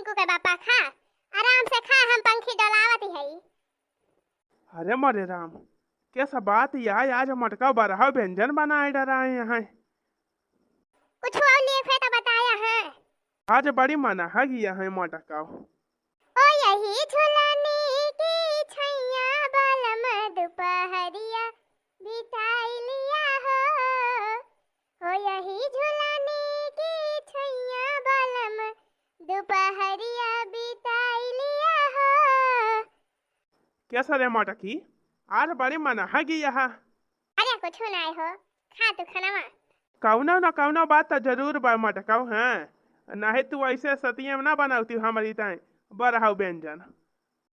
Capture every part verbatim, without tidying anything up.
झिनकू के बापा खा, आराम से खा, हम पंखी डोलावत ही हई। अरे मोरे राम, कैसा बात यार, आज मटका बरहा व्यंजन बनाए डराए हैं। कुछ और लेख है तो बताया है। आज बड़ी मना है गया है मटका। ओ यही झुलनी की छैया बलम दुपहरिया बिताई लिया हो। ओ यही झुलनी की छैया बलम दुपहरिया बिताई लिया हो। कैसा रे मटकी, आज बड़ी मना है गया है। अरे कुछ नहीं हो, खा तू खाना। कौनो न कौनो बात त जरूर बा मटकाऊ, हैं? नाहीं तू ऐसे सतिये में ना बनावती हमारी ताई बरहाऊ व्यंजन।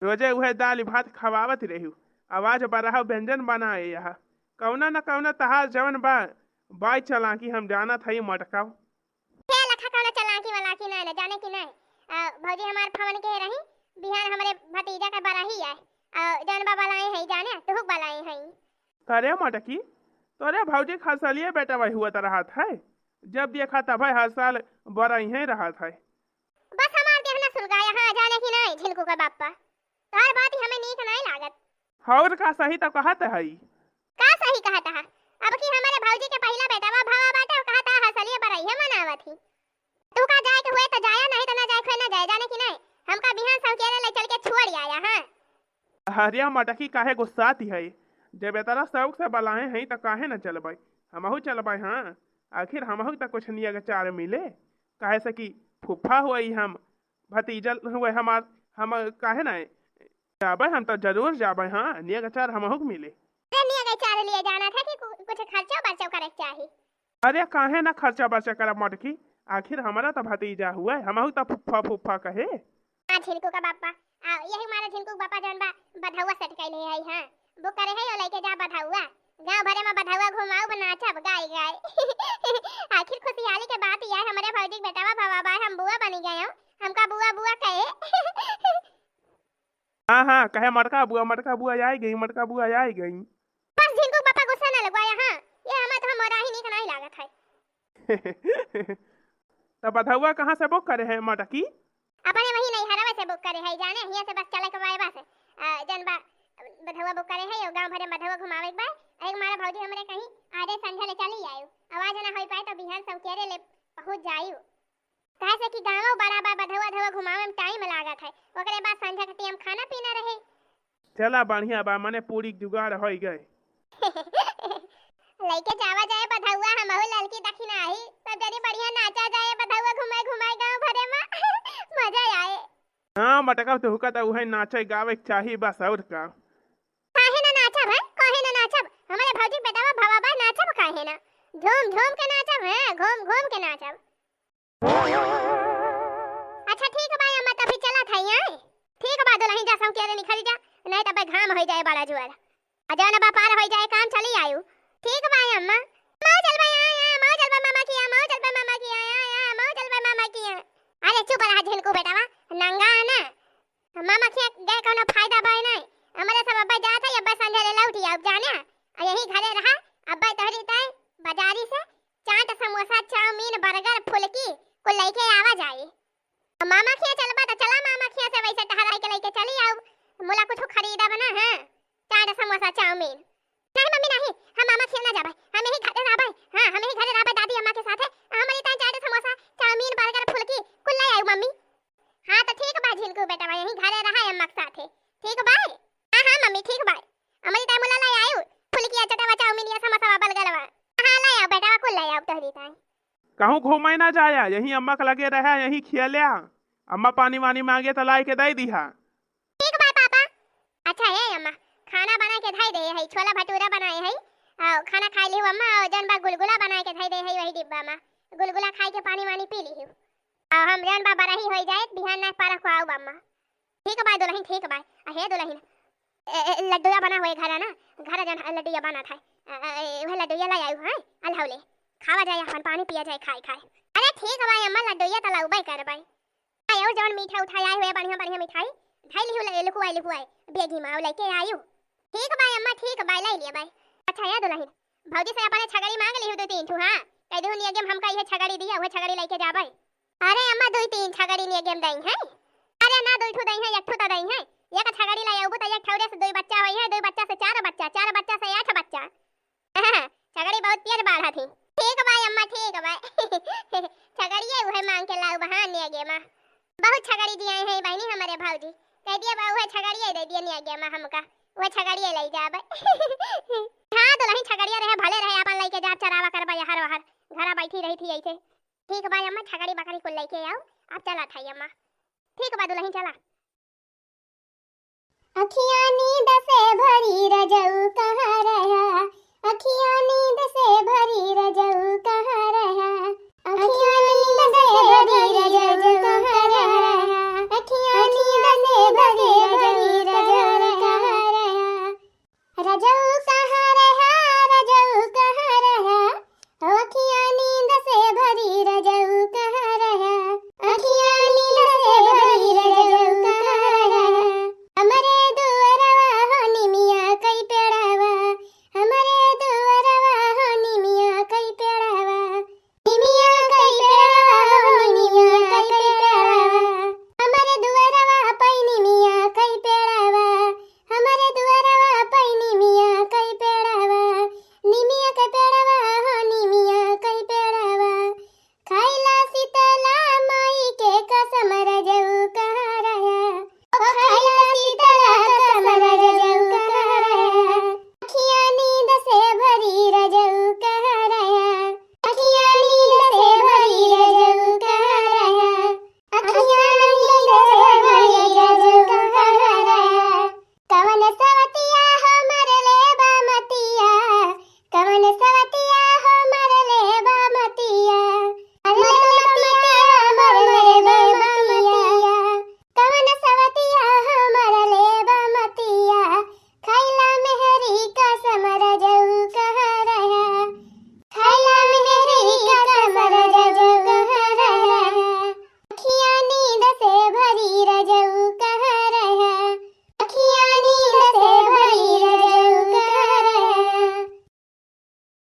रोजे उहे दाल भात खवावत रही, अब आज बरहाऊ व्यंजन बनाए यह। कौनो न कौनो तहार जवन बा, बाई चलाकी हम जानत हई मटकाऊ। हे लखा कौनो चलाकी वलाकी नहीं ना, जाने की नहीं। आ, भौजी हमार फोन के रही, बिहान हमरे भतीजा के बरही आए। आ, जौन बा बलाई है, जाने, तुहुक बलाई है। करे मटकी, तोरे भौजी खसलिए बेटा वही हुआ त रहत है, जब देखा तब हर साल बरही है रहत है। बस हमार देह ना सुलगाया, हाँ, जाने की नहीं, झिनकू के बापा। तोहर बात ही हमें नीक नहीं लागत। और का सही तो कहत हई। का सही कहत हा? अब की हमारे भौजी के पहिला बेटा बा, भवा बाटे, और कहत हा हसलिए बरइहे मनावत ही। तू का जाए के हुए तो जाया, नहीं तो ना जाए के हुए ना जाए, जाने की नहीं। हमका बिहान सौकेरे ले चल के छोड़ आया, हाँ। अरे मटकी काहे गुस्साती है? जब इतना शौक से बलाए हैं तो काहे न चलबे? हमहू चलबे, हाँ। आखिर हमहू तो कुछ नियग चार मिले, काहे से कि फूफा हुए हम, भतीजा हुए हमार, हम काहे ना जाबे, हम तो जरूर जाबे, हाँ, नियग चार हमहू के मिले। अरे नियग चार लिए जाना था कि कु-, कुछ खर्चा बर्चा करे के चाही। अरे काहे ना खर्चा बर्चा करब मटकी, आखिर हमारा तो भतीजा हुए, हमहू तो फुफ्फा फुफ्फा कहे। हाँ झिनकू का बापा, आ, यही मारे झिनकू का बापा जौन बा बधौआ set कैले है, हाँ, book करे है, ओ लेके जा बधौआ, गाँव भरे में बधौआ घुमाऊ, नाचब गाय गाय। आखिर खुशहाली के बात यह है, हमारे भौजी के बेटवा भवा बा, हम बुआ बनी गए हो, हमका बुआ बुआ कहे। हाँ, हाँ, कहे, "मटका बुआ, मटका बुआ आइ गई, मटका बुआ आइ गई।" बस झिनकू बापा गुस्सा ना लगवाया, हाँ, ये हमें तो हम मोराही नीक नहीं लागत है। तब बधौआ कहाँ से book करे है मटकी? अपने वही नैहरवा से book करे है, जाने, हियाँ से बस चले के बाय बस, आ, जन बा, बधौआ book करे है, यो गाँव भरे में बधौआ घुमावे के बा, एक मारा भौजी हमरे कहीं आधे संझा ले चली आयु, आवाज ना होई पाए तो बिहान सौकेरे ले पहुँच जायु। काहे से कि गाँव बड़ा बा, बधौआ धौआ घुमावे में time लागत है, ओकरे बाद संझा के time खाना पीना रहे। चला बढ़िया बा, मने पूरी जुगाड़ होई गए। लइके जावा जाए बधौआ, हमहू ललकी दखिनाही, सब जनी बढ़िया नाचा जाए बधौआ, घुमाए घुमाए गाँव भरे में। मजा आए। हाँ मटका, तुहका तो उहे नाचे गावे के चाही बस, और का। काहे ना नाचब है, काहे ना नाचब, हमारे भौजी बेटवा भवा बा, नाचब काहे ना, झूम झूम के नाचब है, घूम घूम के नाचब। अच्छा ठीक बा अम्मा, तभी चलत हई, आए? ठीक बा दुलहिन, जा सौंकेरे निकल जा, नहीं तब घाम हो जाए बड़ा जुआर। आ जौन बा पार हो जाए काम, चली आयु। ठीक बा अम्मा। मऊ चल बा, आ, आ, मऊ चल बा मामा किया, मऊ चल बा मामा किया, आ, आ, मऊ चल बा मामा किया। अरे चुप रहा झिनकू बेटवा, नंगा है ना। मामा किया गए कोनो फायदा बाय नहीं। हमरे सब अब्बे जात है, अब्बे संझा ले लौटी आउब जाने। आ यही घरे रहा, अब्बे तोहरी ताई बाजारी से चाट, समोसा, चाउमीन, बर्गर, फुलकी कुल लइके आवा जाई। आ मामा खिया चलबा त चला, मामा खिया से वैसे टहराई के लइके चली आउब। मुला कुछ खरीदब ना, हाँ, चाट, समोसा, चाउमीन। नहीं मम्मी नहीं, हम मामा खिया ना जाबे, हम यही घरे रहबे। हाँ, हम यही घरे रहबे दादी अम्मा के साथे। हमरी ताई चाट, समोसा, चाउमीन, बर्गर, फुलकी कुल ले आयु मम्मी। हाँ तो ठीक बा झिनकू बेटवा, यही घरे रहा अम्मा के साथे। ठीक बा? हाँ हाँ मम्मी ठीक बा। हमरी ताई मुला ले आयु, फुलकिया, चटवा, चाउमीनिया, समोसा, बर्गरवा। हाँ ले आउ बेटवा, कुल ले आउ तोहरी ताई। कहूँ घूमे ना जाया, यही अम्मा के लगे रहा, यही खिया ले। अम्मा पानी वानी मांगे तो लाई के दे दिहा। ठीक बा पापा। अच्छा हे अम्मा, खाना बना के धई दे है, छोला भटूरा बनाए है, आ खाना खाई लिहु अम्मा, और जौन बा गुलगुला बना के धई दे है वही डिब्बा में, गुलगुला खाई के पानी वानी पी लिहु। आ हम जौन बा बरही होई जाए, बिहान ना परख आउब अम्मा। ठीक बा दुलहिन, ठीक बा। आ हे दुलहिन, ए, ए, लड्डुआ बना हुए घर ना, घर जौन लड्डुआ बना था, ए, ए, ए, वह लड्डुआ ला आयु है, अलहौले खावा जाए, अपन पानी पिया जाए, खाए खाए। अरे ठीक बा अम्मा, लड्डुआ तो लाउबे करबे। आयो जौन मीठा उठा आए हुए, बढ़िया बढ़िया मिठाई, धई लिहु, ले, लुकुआई लुकुआई बेगी में, लइके आयु। ठीक बा अम्मा, ठीक बा, ले लिए बा। अच्छा हे दुलहिन, भौजी से अपने छगड़ी मांग लिहु दो तीन ठू, हाँ, कह दू नियगे में हमका इहे छगड़ी दिया, वह छगड़ी लइके जाबे। अरे अम्मा, दो तीन छगड़ी नियगे में दई है। ना दुइ ठो दइहैं, एक ठो त दइहैं। एक छगड़ी लै अउबू त एक ठौरे से दुइ बच्चा होइहैं, दुइ बच्चा से चार बच्चा, चार बच्चा से आठ बच्चा। छगड़ी बहुत तेज बाढ़त ही। ठीक बा अम्मा, ठीक बा। छगड़िए उहै माँग के लाउब, हाँ, नेगे मा। बहुत छगड़ी दिए हैं बहिनी हमरे भौजी। कहि दिया बा, उहै छगड़िए दइ दिया नेगे मा हमका। उहै छगड़िए लइ जाबै। हाँ, दुलहिन छगड़िया रहे, भले रहे, आपन लइके जाब चरावा करबा यहर वहर। घरा बैठी रहित ही अइसे। ठीक बा अम्मा, छगड़ी बकरी कुल लइके आउ। अब चलत हई अम्मा। ठीक बा दुलहिन, चला। अखियाँ नींद से भरी रजऊ कहाँ रहा, अखियाँ नींद से भरी रजऊ